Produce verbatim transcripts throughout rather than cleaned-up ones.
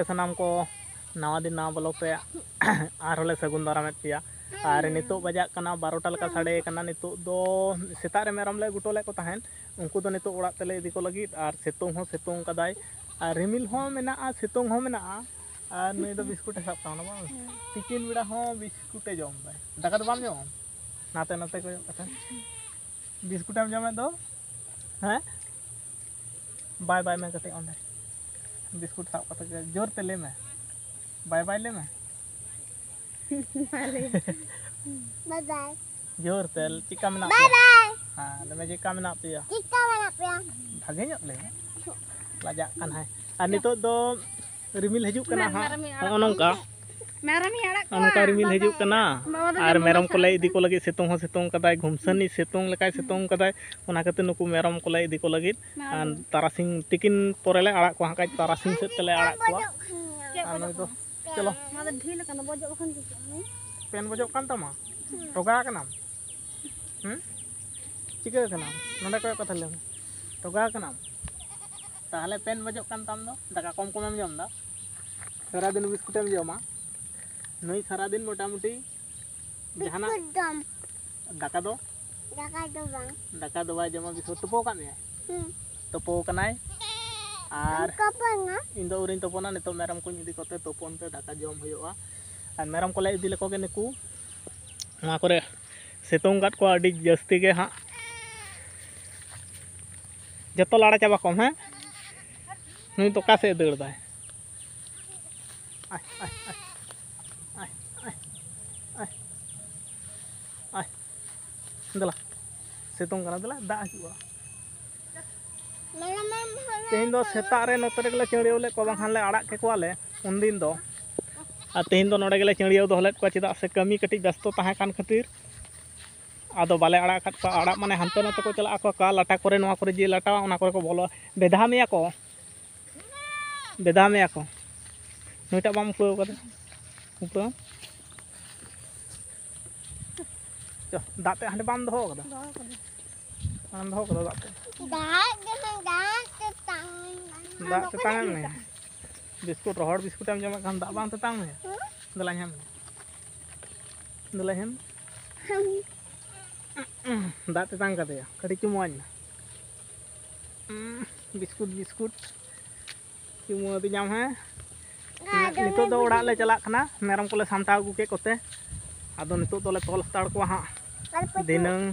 ᱥᱟᱱᱟᱢ ᱠᱚ ᱱᱟᱣᱟ ᱫᱤᱱ ᱱᱟᱣᱟ ᱵᱞᱚᱜ ᱨᱮ ᱟᱨᱦᱚᱸ ᱞᱮ ᱥᱟᱹᱜᱩᱱ ᱫᱟᱨᱟᱢᱮᱫ ᱯᱮᱭᱟ᱾ ᱟᱨ ᱱᱤᱛᱚᱜ ᱵᱟᱡᱟᱜ ᱠᱟᱱᱟ ᱵᱟᱨᱚᱴᱟ ᱞᱮᱠᱟ ᱥᱟᱰᱮ ᱠᱟᱱᱟ᱾ ᱱᱤᱛᱚᱜ ᱫᱚ ᱥᱮᱛᱟᱜ ᱨᱮ ᱢᱮᱨᱚᱢ ᱞᱮ ᱟᱹᱜᱩ ᱦᱚᱴᱚ ᱞᱮᱫ ᱠᱚ ᱛᱟᱦᱮᱸᱫ, ᱩᱱᱠᱩ ᱫᱚ ᱱᱤᱛᱚᱜ ᱚᱲᱟᱜ ᱛᱮᱞᱮ ᱤᱫᱤ ᱠᱚ ᱞᱟᱹᱜᱤᱫ᱾ ᱟᱨ ᱥᱤᱛᱩᱝ ᱦᱚᱸ ᱥᱤᱛᱩᱝ ᱠᱟᱫᱟᱭ, ᱟᱨ ᱨᱤᱢᱤᱞ ᱦᱚᱸ ᱢᱮᱱᱟᱜᱼᱟ, ᱥᱤᱛᱩᱝ ᱦᱚᱸ ᱢᱮᱱᱟᱜᱼᱟ᱾ ᱟᱨ ᱱᱩᱭ ᱫᱚ ᱵᱤᱥᱠᱩᱴ ᱮ ᱥᱟᱵ ᱛᱟᱵᱚᱱᱟ ᱵᱟᱝ? ᱛᱤᱠᱤᱱ ᱵᱮᱲᱟ ᱦᱚᱸ ᱵᱤᱥᱠᱩᱴ ᱮ ᱡᱚᱢ ᱫᱟᱭ᱾ ᱫᱟᱠᱟ ᱫᱚ ᱵᱟᱢ ᱡᱚᱢᱟ? ᱱᱟᱛᱮ ᱱᱟᱛᱮ ᱠᱚᱭᱚᱜ ᱠᱟᱛᱮ᱾ ᱵᱤᱥᱠᱩᱴ ᱮᱢ ᱡᱚᱢᱮᱫ ᱫᱚ? ᱦᱮᱸ? ᱵᱟᱭ ᱵᱟᱭ ᱢᱮ ᱠᱟᱹᱴᱤᱡ ᱚᱸᱰᱮ᱾ ᱵᱤᱥᱠᱩᱴ ᱥᱟᱵ ᱠᱟᱛᱮ ᱜᱮ ᱡᱳᱨ ᱛᱮ ᱞᱟᱹᱭ ᱢᱮ᱾ ᱵᱟᱭ ᱵᱟᱭ ᱞᱟᱹᱭ ᱢᱮ᱾ ᱵᱟᱭ ᱵᱟᱭ᱾ ᱡᱳᱨ ᱛᱮ, ᱪᱮᱫᱠᱟ ᱢᱮᱱᱟᱜ ᱵᱟᱭ ᱯᱮᱭᱟ? ᱵᱟᱭ᱾ ᱦᱮᱸ, ᱞᱟᱹᱭ ᱢᱮ, ᱪᱮᱫᱠᱟ ᱢᱮᱱᱟᱜ ᱯᱮᱭᱟ? ᱪᱮᱫᱠᱟ ᱢᱮᱱᱟᱜ ᱯᱮᱭᱟ? ᱵᱷᱟᱜᱮ ᱧᱚᱜ ᱞᱟᱹᱭ ᱢᱮ᱾ ᱞᱟᱡᱟᱜ ᱠᱟᱱᱟᱭ᱾ ᱟᱨ ᱱᱤᱛᱚᱜ ᱫᱚ ᱨᱤᱢᱤᱞ ᱦᱤᱡᱩᱜ ᱠᱟᱱᱟ ᱦᱟᱸᱜ, ᱢᱮᱨᱚᱢᱤᱧ ᱟᱲᱟᱜ ᱱᱚᱜᱼᱚ ᱱᱚᱝᱠᱟ᱾ ᱢᱮᱨᱚᱢᱤᱧ ᱟᱲᱟᱜ ᱱᱚᱜᱼᱚ ᱠᱚᱣᱟ, ᱱᱚᱝᱠᱟ ᱨᱤᱢᱤᱞ ᱵᱟᱵᱟ᱾ ᱦᱤᱡᱩᱜ ᱠᱟᱱᱟ᱾ ᱵᱟᱵᱟ ᱫᱚ ᱟᱨ ᱡᱚᱢ ᱢᱮᱨᱚᱢ ᱵᱟᱵᱟ ᱠᱚᱞᱮ ᱥᱟᱱᱟ ᱤᱫᱤ ᱠᱚ ᱞᱟᱹᱜᱤᱫ, ᱥᱤᱛᱩᱝ ᱦᱚᱸ ᱥᱤᱛᱩᱝ ᱠᱟᱫᱟᱭ, ᱜᱷᱩᱢᱥᱟᱹᱱᱤ ᱥᱤᱛᱩᱝ ᱞᱮᱠᱟᱭ ᱥᱤᱛᱩᱝ ᱠᱟᱫᱟᱭ, ᱚᱱᱟ ᱠᱷᱟᱹᱛᱤᱨ ᱱᱩᱠᱩ ᱢᱮᱨᱚᱢ ᱠᱚᱞᱮ ᱤᱫᱤ ᱠᱚ ᱞᱟᱹᱜᱤᱫ᱾ ᱢᱮᱨᱚᱢ ᱟᱨ ᱫᱚ᱾ ᱛᱟᱨᱟᱥᱤᱧ ᱛᱤᱠᱤᱱ ᱯᱚᱨᱮ ᱞᱮ ᱟᱲᱟᱜ ᱠᱚᱣᱟ ᱦᱟᱸᱜ, ᱠᱷᱟᱡ ᱛᱟᱨᱟᱥᱤᱧ ᱥᱮᱫ ᱛᱮᱞᱮ ᱟᱲᱟᱜ ᱠᱚᱣᱟ᱾ ᱪᱮᱫ ᱟᱨ ᱵᱚᱡᱚᱜ ᱱᱩᱭ ᱫᱚ, ᱠᱟᱱᱟ? ᱪᱚᱞᱚ᱾ ᱱᱚᱣᱟ ᱫᱚ ᱰᱷᱤᱞ ᱟᱠᱟᱱᱟ, ᱵᱚᱡᱚᱜ ᱞᱮᱠᱷᱟᱱ ᱪᱤᱠᱟᱹᱜᱼᱟ? ᱯᱮᱱ ᱵᱚᱡᱚᱜ ᱠᱟᱱ ᱛᱟᱢᱟ? ᱨᱚᱜᱟ ᱟᱠᱟᱱᱟᱢ? ᱦᱩᱸ? ᱪᱤᱠᱟᱹ ᱟᱠᱟᱱᱟᱢ? ᱱᱚᱰᱮ ᱠᱚᱭᱚᱜ ᱠᱟᱛᱮ ᱞᱟᱹᱭ ᱢᱮ᱾ ᱨᱚᱜᱟ ᱟᱠᱟᱱᱟᱢ? ᱛᱟᱦᱞᱮ ᱯᱮᱱ ᱵᱚᱡᱚᱜ ᱠᱟᱱ ᱛᱟᱢ ᱫᱚ? ᱫᱟᱠᱟ ᱠᱚᱢ ᱠᱚᱢᱮᱢ ᱡᱚᱢ ᱮᱫᱟ? ᱥᱟᱨᱟᱫᱤᱱ ᱵᱤᱥᱠᱩᱴᱮᱢ ᱡᱚᱢᱟ? ᱱᱩᱭ ᱥᱟᱨᱟᱫᱤᱱ ᱢᱚᱴᱟᱢᱩᱴᱤ ᱡᱟᱦᱟᱱᱟᱜ ᱵᱤᱥᱠᱩᱴ ᱡᱚᱢ᱾ ᱫᱟᱠᱟ ᱫᱚ? ᱫᱟᱠᱟ ᱫᱚ ᱵᱟᱝ᱾ ᱫᱟᱠᱟ ᱫᱚ ᱵᱟᱭ ᱡᱚᱢᱟ, ᱵᱤᱥᱠᱩᱴ᱾ ᱛᱩᱯᱩ ᱟᱠᱟᱫ ᱢᱮᱭᱟᱭ? ᱦᱩᱸ᱾ ᱛᱩᱯᱩ ᱟᱠᱟᱱᱟᱭ᱾ ᱟᱨ ᱛᱩᱯᱩ ᱟᱠᱟᱱᱟ᱾ ᱤᱧ ᱫᱚ ᱟᱹᱣᱨᱤᱧ ᱛᱩᱯᱩᱱᱟ, ᱱᱤᱛᱚᱜ ᱢᱮᱨᱚᱢ ᱠᱚᱧ ᱤᱫᱤ ᱠᱚᱛᱮ ᱛᱩᱯᱩᱱ ᱛᱮ ᱫᱟᱠᱟ ᱡᱚᱢ ᱦᱩᱭᱩᱜᱼᱟ᱾ ᱟᱨ ᱢᱮᱨᱚᱢ ᱠᱚᱞᱮ ᱤᱫᱤ ᱞᱮᱠᱚ ᱜᱮ ᱱᱩᱠᱩ᱾ ᱱᱚᱣᱟ ᱠᱚᱨᱮ ᱥᱤᱛᱩᱝ ᱠᱟᱫ ᱠᱚᱣᱟ ᱟᱹᱰᱤ ᱡᱟᱹᱥᱛᱤ ᱜᱮ ᱦᱟᱸᱜ᱾ ᱡᱚᱛᱚ ᱞᱟᱲᱟ ᱪᱟᱵᱟ ᱠᱚᱢ, ᱦᱮᱸ? ᱱᱩᱭ ᱫᱚ ᱚᱠᱟ ᱥᱮᱫ ᱮ ᱫᱟᱹᱲ ᱫᱟᱭ? ᱟᱭ, ᱟᱭ, ᱟᱭ᱾ ᱟᱭ, ᱟᱭ, ᱟᱭ᱾ ᱟᱭ, ᱟᱭ᱾ ᱫᱮᱞᱟ᱾ ᱥᱤᱛᱩᱝ ᱠᱟᱱᱟ, ᱫᱮᱞᱟ, ᱫᱟᱜ ᱦᱤᱡᱩᱜᱼᱟ᱾ ᱛᱮᱦᱮᱧ ᱫᱚ ᱥᱮᱛᱟᱜ ᱨᱮ ᱱᱚᱛᱮ ᱨᱮᱜᱮ ᱞᱮ ᱪᱟᱹᱲᱭᱟᱹᱣ ᱞᱮᱫ ᱠᱚᱣᱟ, ᱵᱟᱝᱠᱷᱟᱱ ᱞᱮ ᱟᱲᱟᱜ ᱠᱮᱠᱚᱣᱟᱞᱮ ᱩᱱᱫᱤᱱ ᱫᱚ᱾ ᱟᱨ ᱛᱮᱦᱮᱧ ᱫᱚ ᱱᱚᱰᱮ ᱜᱮᱞᱮ ᱪᱟᱹᱲᱭᱟᱹᱣ ᱫᱚᱦᱚ ᱞᱮᱫ ᱠᱚᱣᱟ, ᱪᱮᱫᱟᱜ ᱥᱮ ᱠᱟᱹᱢᱤ ᱠᱟᱹᱴᱤᱡ ᱵᱮᱥᱛᱚ ᱛᱟᱦᱮᱸ ᱠᱟᱱ ᱠᱷᱟᱹᱛᱤᱨ᱾ ᱟᱫᱚ ᱵᱟᱞᱮ ᱟᱲᱟᱜ ᱟᱠᱟᱫ ᱠᱚᱣᱟ᱾ ᱟᱲᱟᱜ ᱢᱟᱱᱮ ᱦᱟᱱᱛᱮ ᱱᱟᱛᱮ ᱠᱚ ᱪᱟᱞᱟᱜ ᱟᱠᱚ, ᱚᱠᱟ ᱞᱟᱴᱟ ᱠᱚᱨᱮ, ᱱᱚᱣᱟ ᱠᱚᱨᱮ ᱡᱮ ᱞᱟᱴᱟᱣᱟ, ᱚᱱᱟ ᱠᱚᱨᱮ ᱠᱚ ᱵᱚᱞᱚ, ᱵᱮᱫᱷᱟ ᱢᱮᱭᱟ ᱠᱚ, ᱵᱮᱫᱷᱟ ᱢᱮᱭᱟ ᱠᱚ᱾ ᱱᱩᱭᱴᱟᱜ ᱵᱟᱢ ᱩᱯᱲᱟᱹᱣ ᱠᱟᱫᱟ? ᱩᱯᱲᱟᱹᱣ᱾ ᱪᱚ, ᱫᱟᱜ ᱛᱮ ᱦᱟᱸᱰᱮ ᱵᱟᱢ ᱫᱚᱦᱚ ᱠᱟᱫᱟ? ᱫᱚᱦᱚ ᱠᱟᱫᱟ᱾ ᱚᱱᱟᱢ ᱫᱚᱦᱚ ᱠᱟᱫᱟ ᱫᱟᱜ ᱛᱮ? ᱫᱟᱜ ᱫᱚ, ᱫᱟᱜ ᱛᱮᱛᱟᱝ᱾ ᱫᱟᱜ ᱛᱮᱛᱟᱝ ᱮᱫ ᱢᱮᱭᱟ? ᱵᱤᱥᱠᱩᱴ, ᱨᱚᱦᱚᱲ ᱵᱤᱥᱠᱩᱴ ᱮᱢ ᱡᱚᱢᱮᱫ ᱠᱷᱟᱱ ᱫᱟᱜ ᱵᱟᱝ ᱛᱮᱛᱟᱝ ᱢᱮᱭᱟ? ᱦᱩᱸ? ᱫᱮᱞᱟᱧ ᱦᱮᱢ᱾ ᱫᱮᱞᱟᱧ ᱦᱮᱢ᱾ ᱦᱩᱸ᱾ ᱫᱟᱜ ᱛᱮᱛᱟᱝ ᱠᱟᱫᱮᱭᱟ, ᱠᱟᱹᱴᱤᱡ ᱪᱩᱢᱟᱹᱧ ᱢᱮ᱾ ᱩᱸ, ᱵᱤᱥᱠᱩᱴ, ᱵᱤᱥᱠᱩᱴ᱾ ᱪᱩᱢᱟᱹ ᱟᱹᱫᱤᱧᱟᱢ, ᱦᱮᱸ? ᱟᱫᱚ ᱱᱤᱛᱚᱜ ᱫᱚ ᱚᱲᱟᱜ ᱞᱮ ᱪᱟᱞᱟᱜ ᱠᱟᱱᱟ, ᱢᱮᱨᱚᱢ ᱠᱚᱞᱮ ᱥᱟᱢᱴᱟᱣ ᱟᱹᱜᱩ ᱠᱮᱫ ᱠᱚᱛᱮ᱾ ᱟᱫᱚ ᱱᱤᱛᱚᱜ ᱫᱚᱞᱮ ᱛᱚᱞ ᱦᱟᱛᱟᱲ ᱠᱚᱣᱟ ᱦᱟᱸᱜ᱾ ᱟᱨ ᱯᱟᱹᱴᱤ ᱫᱷᱤᱱᱟᱹᱝ,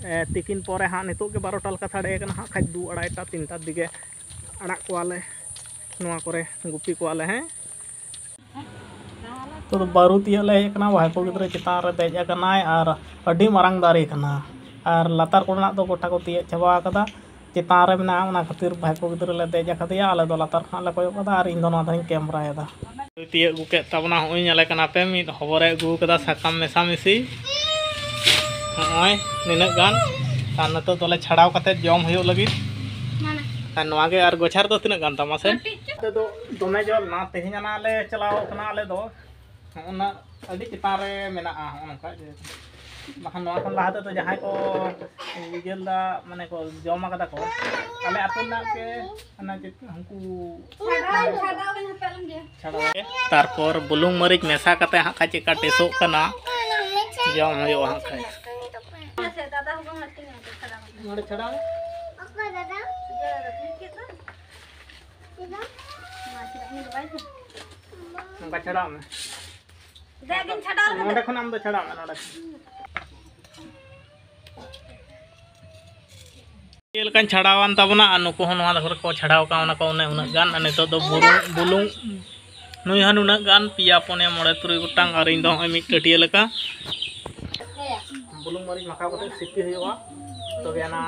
ᱮ, ᱛᱤᱠᱤᱱ ᱯᱚᱨᱮ ᱦᱟᱸᱜ, ᱱᱤᱛᱚᱜ ᱜᱮ ᱵᱟᱨᱚᱴᱟ ᱞᱮᱠᱟ ᱥᱟᱰᱮ ᱠᱟᱱᱟ ᱦᱟᱸᱜ, ᱠᱷᱟᱡ ᱫᱩ ᱟᱲᱟᱭᱴᱟ, ᱛᱤᱱᱴᱟ ᱫᱤᱜᱮ ᱟᱲᱟᱜ ᱠᱚᱣᱟᱞᱮ ᱱᱚᱣᱟ ᱠᱚᱨᱮ, ᱜᱩᱯᱤ ᱠᱚᱣᱟᱞᱮ, ᱦᱮᱸ᱾ ᱱᱤᱛᱚᱜ ᱫᱚ ᱵᱟᱹᱨᱩ ᱛᱤᱭᱳᱜ ᱞᱮ ᱦᱮᱡ ᱟᱠᱟᱱᱟ᱾ ᱵᱷᱟᱭᱯᱳ ᱜᱤᱫᱽᱨᱟᱹ ᱪᱮᱛᱟᱱ ᱨᱮ ᱫᱮᱡ ᱟᱠᱟᱱᱟᱭ ᱟᱨ ᱟᱹᱰᱤ ᱢᱟᱨᱟᱝ ᱫᱟᱨᱮ ᱠᱟᱱᱟ᱾ ᱟᱨ ᱞᱟᱛᱟᱨ ᱠᱚᱨᱮᱱᱟᱜ ᱫᱚ ᱜᱚᱴᱟ ᱠᱚ ᱛᱤᱭᱳᱜ ᱪᱟᱵᱟ ᱟᱠᱟᱫᱟ᱾ ᱪᱮᱛᱟᱱ ᱨᱮ ᱢᱮᱱᱟᱜᱼᱟ, ᱚᱱᱟ ᱠᱷᱟᱹᱛᱤᱨ ᱵᱷᱟᱭᱯᱳ ᱜᱤᱫᱽᱨᱟᱹ ᱞᱮ ᱫᱮᱡ ᱟᱠᱟᱫᱮᱭᱟ᱾ ᱟᱞᱮ ᱫᱚ ᱞᱟᱛᱟᱨ ᱠᱷᱚᱱᱟᱜ ᱞᱮ ᱠᱚᱭᱚᱜ ᱠᱟᱫᱟ ᱟᱨ ᱤᱧ ᱫᱚ ᱱᱚᱣᱟ ᱫᱷᱟᱨᱮᱧ ᱠᱮᱢᱨᱟᱭᱮᱫᱟ᱾ ᱛᱤᱭᱳᱜ ᱟᱹᱜᱩ ᱠᱮᱫ ᱛᱟᱵᱚᱱᱟ, ᱦᱚᱸᱜᱼᱚᱭ ᱧᱮᱞᱮ ᱠᱟᱱᱟ ᱯᱮ, ᱢᱤᱫ ᱦᱚᱵᱚᱨᱮ ᱟᱹᱜᱩ ᱠᱟᱫᱟ ᱥᱟᱠᱟᱢ ᱢᱮᱥᱟ ᱢᱤᱥᱤ᱾ ᱦᱚᱸᱜᱼᱚᱭ ᱱᱤᱱᱟᱹᱜ ᱜᱟᱱ᱾ ᱟᱨ ᱱᱤᱛᱚᱜ ᱫᱚᱞᱮ ᱪᱷᱟᱲᱟᱣ ᱠᱟᱛᱮ ᱡᱚᱢ ᱦᱩᱭᱩᱜ ᱞᱟᱹᱜᱤᱫ᱾ ᱟᱨ ᱱᱚᱣᱟ ᱜᱮ, ᱟᱨ ᱜᱚᱪᱷᱟ ᱨᱮᱫᱚ ᱛᱤᱱᱟᱹᱜ ᱜᱟᱱ ᱛᱟᱢᱟ ᱥᱮ? ᱱᱚᱛᱮ ᱫᱚ ᱫᱚᱢᱮ ᱡᱳᱨ ᱱᱟ, ᱛᱮᱦᱮᱧ ᱟᱱᱟ ᱞᱮ ᱪᱟᱞᱟᱣ ᱠᱟᱱᱟ ᱟᱞᱮ ᱫᱚ᱾ ᱦᱚᱸᱜᱼᱚ ᱱᱟ ᱟᱹᱰᱤ ᱪᱮᱛᱟᱱ ᱨᱮ ᱢᱮᱱᱟᱜᱼᱟ, ᱦᱚᱸᱜᱼᱚ ᱱᱚᱝᱠᱟ ᱡᱮ, ᱵᱟᱠᱷᱟᱱ ᱱᱚᱣᱟ ᱠᱷᱚᱱ ᱞᱟᱦᱟ ᱛᱮᱫᱚ ᱡᱟᱦᱟᱸᱭ ᱠᱚ ᱤᱭᱟᱹ ᱞᱮᱫᱟ, ᱢᱟᱱᱮ ᱠᱚ ᱡᱚᱢ ᱟᱠᱟᱫᱟ ᱠᱚ, ᱟᱞᱮ ᱟᱹᱛᱩ ᱨᱮᱱᱟᱜ ᱜᱮ, ᱚᱱᱟ ᱪᱮᱫ, ᱩᱱᱠᱩ ᱪᱷᱟᱰᱟᱣ, ᱪᱷᱟᱰᱟᱣ ᱜᱮ ᱦᱟᱯᱮ ᱟᱞᱚᱢ ᱜᱮᱭᱟ᱾ ᱪᱷᱟᱰᱟᱣ᱾ ᱛᱟᱨᱯᱚᱨ ᱵᱩᱞᱩᱝ ᱢᱟᱹᱨᱤᱪ ᱢᱮᱥᱟ ᱠᱟᱛᱮ ᱦᱟᱸᱜ ᱠᱷᱟᱡ ᱪᱮᱫᱠᱟ ᱴᱮᱥᱚᱜ ᱠᱟᱱᱟ, ᱡᱚᱢ ᱦᱩᱭᱩᱜᱼᱟ ᱦᱟᱸᱜ ᱠᱷᱟᱡ᱾ ᱦᱮᱸ ᱥᱮ, ᱫᱟᱫᱟ ᱦᱚᱸ ᱵᱟᱝ ᱦᱟᱹᱴᱤᱧᱟ, ᱪᱷᱟᱰᱟᱣ ᱠᱟᱛᱮ᱾ ᱱᱚᱰᱮ ᱪᱷᱟᱰᱟᱣ ᱢᱮ᱾ ᱚᱠᱚᱭ ᱫᱟᱫᱟ? ᱤᱭᱟᱹ ᱫᱟᱫᱟ, ᱴᱷᱤᱠ ᱜᱮᱭᱟ ᱛᱚ? ᱪᱮᱫᱟᱜ? ᱢᱟ, ᱪᱮᱫᱟᱜ ᱤᱧ ᱫᱚ ᱵᱟᱭ ᱥᱮ? ᱱᱚᱝᱠᱟ ᱪᱷᱟᱰᱟᱣ ᱢᱮ᱾ ᱫᱮ, ᱟᱹᱜᱤᱧ ᱪᱷᱟᱰᱟᱣ ᱞᱮᱫᱟ᱾ ᱱᱚᱰᱮ ᱠᱷᱚᱱ ᱟᱢ ᱫᱚ ᱪᱷᱟᱰᱟᱣ ᱢᱮ, ᱱᱚᱰᱮ ᱠᱷᱚᱱ᱾ ᱪᱮᱫ ᱞᱮᱠᱟᱧ ᱪᱷᱟᱰᱟᱣᱟᱱ ᱛᱟᱵᱚᱱᱟ, ᱟᱨ ᱱᱩᱠᱩ ᱦᱚᱸ ᱱᱚᱣᱟ ᱫᱷᱟᱨᱮ ᱠᱚ ᱪᱷᱟᱰᱟᱣ ᱠᱟᱜᱼᱟ, ᱚᱱᱟ ᱠᱚ ᱚᱱᱮ ᱩᱱᱟᱹᱜ ᱜᱟᱱ᱾ ᱟᱨ ᱱᱤᱛᱚᱜ ᱫᱚ ᱵᱩᱞᱩᱝ, ᱵᱩᱞᱩᱝ, ᱱᱩᱭ ᱦᱚᱸ ᱱᱩᱱᱟᱹᱜ ᱜᱟᱱ, ᱯᱮᱭᱟ, ᱯᱩᱱᱭᱟ, ᱢᱚᱬᱮ, ᱛᱩᱨᱩᱭ ᱜᱚᱴᱟᱝ, ᱟᱨ ᱤᱧ ᱫᱚ ᱦᱚᱸᱜᱼᱚᱭ ᱢᱤᱫ ᱴᱟᱹᱴᱭᱟᱹ ᱞᱮᱠᱟ᱾ ᱵᱩᱞᱩᱝ ᱢᱟᱹᱨᱤᱪ ᱢᱟᱠᱷᱟᱣ ᱠᱟᱛᱮ ᱥᱤᱯᱤ ᱦᱩᱭᱩᱜᱼᱟ, ᱛᱚᱵᱮ ᱟᱱᱟ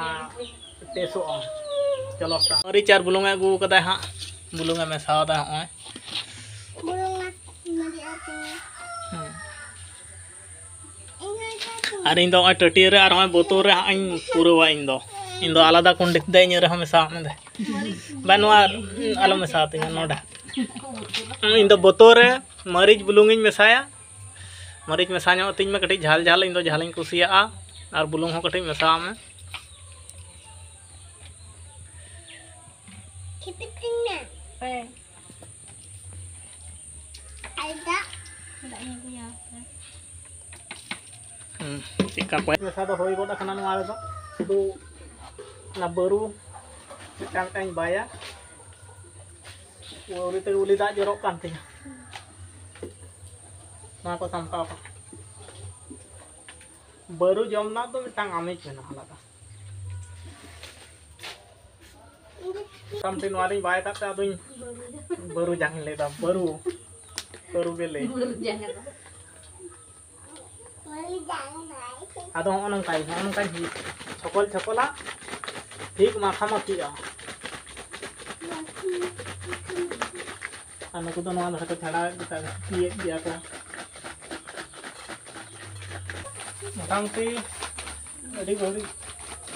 ᱴᱮᱥᱚᱜᱼᱟ᱾ ᱪᱚᱞᱚ, ᱢᱟᱹᱨᱤᱪ ᱟᱨ ᱵᱩᱞᱩᱝ ᱮ ᱟᱹᱜᱩ ᱠᱟᱫᱟᱭ ᱦᱟᱸᱜ, ᱵᱩᱞᱩᱝ ᱮ ᱢᱮᱥᱟᱣ ᱫᱟ ᱦᱚᱸᱜᱼᱚᱭ᱾ ᱵᱩᱞᱩᱝ ᱟᱨ ᱢᱟᱹᱨᱤᱪ ᱟᱨ ᱵᱩᱞᱩᱝ᱾ ᱦᱩᱸ᱾ ᱤᱧ ᱦᱚᱸ ᱪᱟᱥ ᱟᱨ ᱤᱧ ᱫᱚ ᱱᱚᱜᱼᱚᱭ ᱴᱟᱹᱴᱭᱟᱹ ᱨᱮ ᱟᱨ ᱱᱚᱜᱼᱚᱭ ᱵᱳᱛᱳᱞ ᱨᱮ ᱦᱟᱸᱜ ᱤᱧ ᱯᱩᱨᱟᱹᱣᱟ᱾ ᱤᱧ ᱫᱚ, ᱤᱧ ᱫᱚ ᱟᱞᱟᱫᱟ ᱠᱩᱸᱰᱤ ᱛᱮ ᱤᱧᱟᱹᱜ ᱨᱮᱦᱚᱸ ᱢᱮᱥᱟᱣᱟᱜ ᱢᱮ ᱫᱮ᱾ ᱵᱟᱝ, ᱱᱚᱣᱟ ᱟᱞᱚ ᱢᱮᱥᱟᱣᱟᱛᱤᱧᱟ ᱱᱚᱰᱮ᱾ ᱤᱧ ᱫᱚ ᱵᱳᱛᱳᱞ ᱨᱮ ᱢᱟᱹᱨᱤᱪ ᱵᱩᱞᱩᱝ ᱤᱧ ᱢᱮᱥᱟᱭᱟ᱾ ᱢᱟᱹᱨᱤᱪ ᱢᱮᱥᱟ ᱧᱚᱜ ᱟᱹᱛᱤᱧ ᱢᱮ ᱠᱟᱹᱴᱤᱡ ᱡᱷᱟᱞ ᱡᱷᱟᱞ, ᱤᱧ ᱫᱚ ᱡᱷᱟᱞ ᱤᱧ ᱠᱩᱥᱤᱭᱟᱜᱼᱟ᱾ ᱟᱨ ᱵᱩᱞᱩᱝ ᱦᱚᱸ ᱠᱟᱹᱴᱤᱡ ᱢᱮᱥᱟᱣᱟᱜ ᱢᱮ᱾ ᱦᱮᱸ᱾ ᱟᱨ ᱫᱟᱜ᱾ ᱫᱟᱜ ᱤᱧ ᱟᱹᱜᱩᱭᱟ ᱦᱟᱯᱮ᱾ ᱦᱩᱸ, ᱪᱮᱫᱠᱟ ᱠᱚ ᱢᱮᱥᱟ ᱫᱚ ᱦᱩᱭ ᱜᱚᱫ ᱟᱠᱟᱱᱟ᱾ ᱱᱚᱣᱟ ᱨᱮᱫᱚ ᱥᱩᱫᱷᱩ ᱚᱱᱟ ᱵᱟᱹᱨᱩ ᱢᱤᱫᱴᱟᱝ ᱢᱤᱫᱴᱟᱝ ᱵᱟᱭᱟ᱾ ᱟᱹᱣᱨᱤ ᱛᱮᱜᱮ ᱩᱞᱤ ᱫᱟᱜ ᱡᱚᱨᱚᱜ ᱠᱟᱱ ᱛᱤᱧᱟ᱾ ᱱᱚᱣᱟ ᱠᱚ ᱥᱟᱢᱴᱟᱣ ᱠᱟᱜ᱾ ᱵᱟᱹᱨᱩ ᱡᱚᱢ ᱨᱮᱱᱟᱜ ᱫᱚ ᱢᱤᱫᱴᱟᱝ ᱟᱢᱮᱡ ᱢᱮᱱᱟᱜᱼᱟ ᱟᱞᱟᱫᱟ᱾ ᱢᱚᱴᱟᱢᱩᱴᱤ ᱱᱚᱣᱟ ᱨᱤᱧ ᱵᱟᱭ ᱠᱟᱜ ᱛᱮ ᱟᱫᱚᱧ ᱵᱟᱹᱨᱩ ᱡᱟᱝ ᱤᱧ ᱞᱟᱹᱭᱫᱟ, ᱵᱟᱹᱨᱩ, ᱵᱟᱹᱨᱩ ᱜᱮ ᱞᱟᱹᱭ᱾ ᱵᱩᱨᱩ ᱡᱟᱸᱜᱟ ᱫᱚ᱾ ᱟᱫᱚ ᱦᱚᱸᱜᱼᱚ ᱱᱚᱝᱠᱟ, ᱦᱚᱸᱜᱼᱚ ᱱᱚᱝᱠᱟᱧ ᱪᱷᱚᱠᱚᱞ ᱪᱷᱚᱠᱚᱞᱟ, ᱴᱷᱤᱠ ᱢᱟᱠᱷᱟ ᱢᱟᱠᱷᱤᱜᱼᱟ᱾ ᱟᱨ ᱱᱩᱠᱩ ᱫᱚ ᱱᱚᱣᱟ ᱫᱷᱟᱨᱮ ᱠᱚ ᱪᱷᱟᱲᱟᱣᱮᱫ ᱜᱮᱭᱟ, ᱛᱤᱭᱮᱫ ᱜᱮᱭᱟ ᱠᱚ᱾ ᱢᱚᱴᱟᱢᱩᱴᱤ ᱟᱹᱰᱤ ᱜᱷᱟᱹᱲᱤᱡ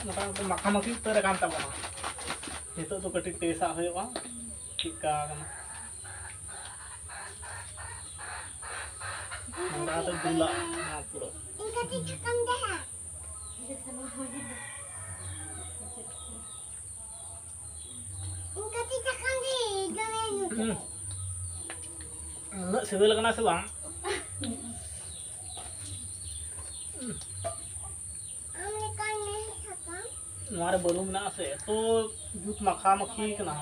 ᱢᱚᱴᱟᱢᱩᱴᱤ ᱢᱟᱠᱷᱟ ᱢᱟᱠᱷᱤ ᱩᱛᱟᱹᱨ ᱟᱠᱟᱱ ᱛᱟᱵᱚᱱᱟ᱾ ᱱᱤᱛᱚᱜ ᱫᱚ ᱠᱟᱹᱴᱤᱡ ᱴᱮᱥᱟᱜ ᱦᱩᱭᱩᱜᱼᱟ, ᱪᱮᱫᱠᱟ ᱟᱠᱟᱱᱟ᱾ ᱱᱚᱝᱠᱟ ᱠᱟᱛᱮ ᱫᱩᱞᱟᱜ ᱱᱚᱣᱟ ᱯᱩᱨᱟᱹ᱾ ᱦᱩᱸ᱾ ᱩᱱᱟᱹᱜ ᱥᱤᱵᱤᱞ ᱠᱟᱱᱟ ᱥᱮ ᱵᱟᱝ? ᱱᱚᱣᱟ ᱨᱮ ᱵᱟᱹᱨᱩ ᱢᱮᱱᱟᱜᱼᱟ ᱥᱮ, ᱮᱛᱚ ᱡᱩᱛ ᱢᱟᱠᱷᱟ ᱢᱟᱠᱷᱤ ᱠᱟᱱᱟ᱾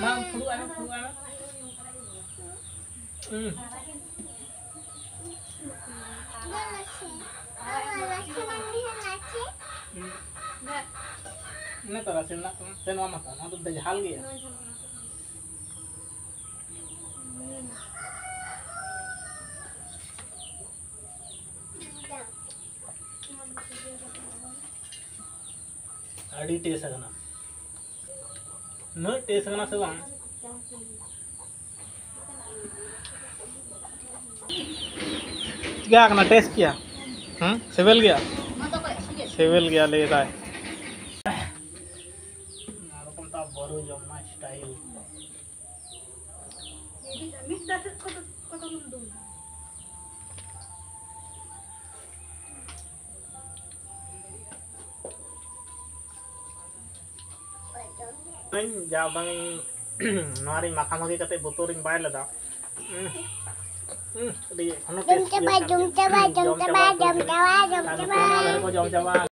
ᱢᱟ, ᱯᱷᱩᱲᱩᱜ ᱟᱭ ᱢᱮ, ᱯᱷᱩᱲᱩᱜ ᱟᱭ ᱢᱮ᱾ ᱦᱩᱸ᱾ ᱦᱩᱸ᱾ ᱤᱱᱟᱹ ᱛᱚ ᱨᱟᱥᱮ ᱢᱮᱱᱟᱜ ᱛᱟᱢᱟ᱾ ᱥᱮ ᱱᱚᱣᱟ ᱢᱟ ᱛᱟᱢ, ᱱᱚᱣᱟ ᱫᱚ ᱡᱷᱟᱞ ᱜᱮᱭᱟ᱾ ᱟᱹᱰᱤ ᱴᱮᱥ ᱟᱠᱟᱱᱟ᱾ ᱩᱱᱟᱹᱜ ᱴᱮᱥ ᱟᱠᱟᱱᱟ ᱥᱮ ᱵᱟᱝ? ᱪᱤᱠᱟ ᱠᱟᱱᱟ? ᱴᱮᱥᱴ ᱜᱮᱭᱟ? ᱦᱮᱸ, ᱥᱤᱵᱤᱞ ᱜᱮᱭᱟ? ᱥᱤᱵᱤᱞ ᱜᱮᱭᱟ ᱞᱟᱹᱭ ᱫᱟᱭ᱾ ᱱᱚᱣᱟ ᱨᱚᱠᱚᱢ ᱛᱟᱣ ᱵᱟᱹᱨᱩ ᱡᱚᱢ ᱨᱮᱱᱟᱜ ᱥᱴᱟᱭᱤᱞ᱾ ᱡᱟ ᱵᱟᱝ ᱱᱚᱣᱟ ᱨᱤᱧ ᱢᱟᱠᱷᱟ ᱢᱟᱹᱠᱷᱤ ᱠᱟᱛᱮ ᱵᱚᱛᱚᱨᱤᱧ ᱵᱟᱭ ᱞᱮᱫᱟ᱾ ᱩᱸ, ᱩᱸ, ᱟᱹᱰᱤ ᱮᱠᱷᱚᱱᱳ ᱡᱚᱢ ᱴᱮᱥᱴ ᱪᱟᱵᱟ, ᱦᱩᱭᱩᱜ ᱠᱟᱱ ᱡᱚᱢ ᱜᱮᱭᱟ᱾ ᱪᱟᱵᱟ, ᱡᱚᱢ ᱪᱟᱵᱟ, ᱡᱚᱢ ᱪᱟᱵᱟ, ᱡᱚᱢ ᱟᱨ ᱪᱟᱵᱟ᱾ ᱱᱚᱛᱮ ᱱᱚᱣᱟ ᱫᱷᱟᱨᱮ ᱠᱚ ᱡᱚᱢ ᱪᱟᱵᱟ᱾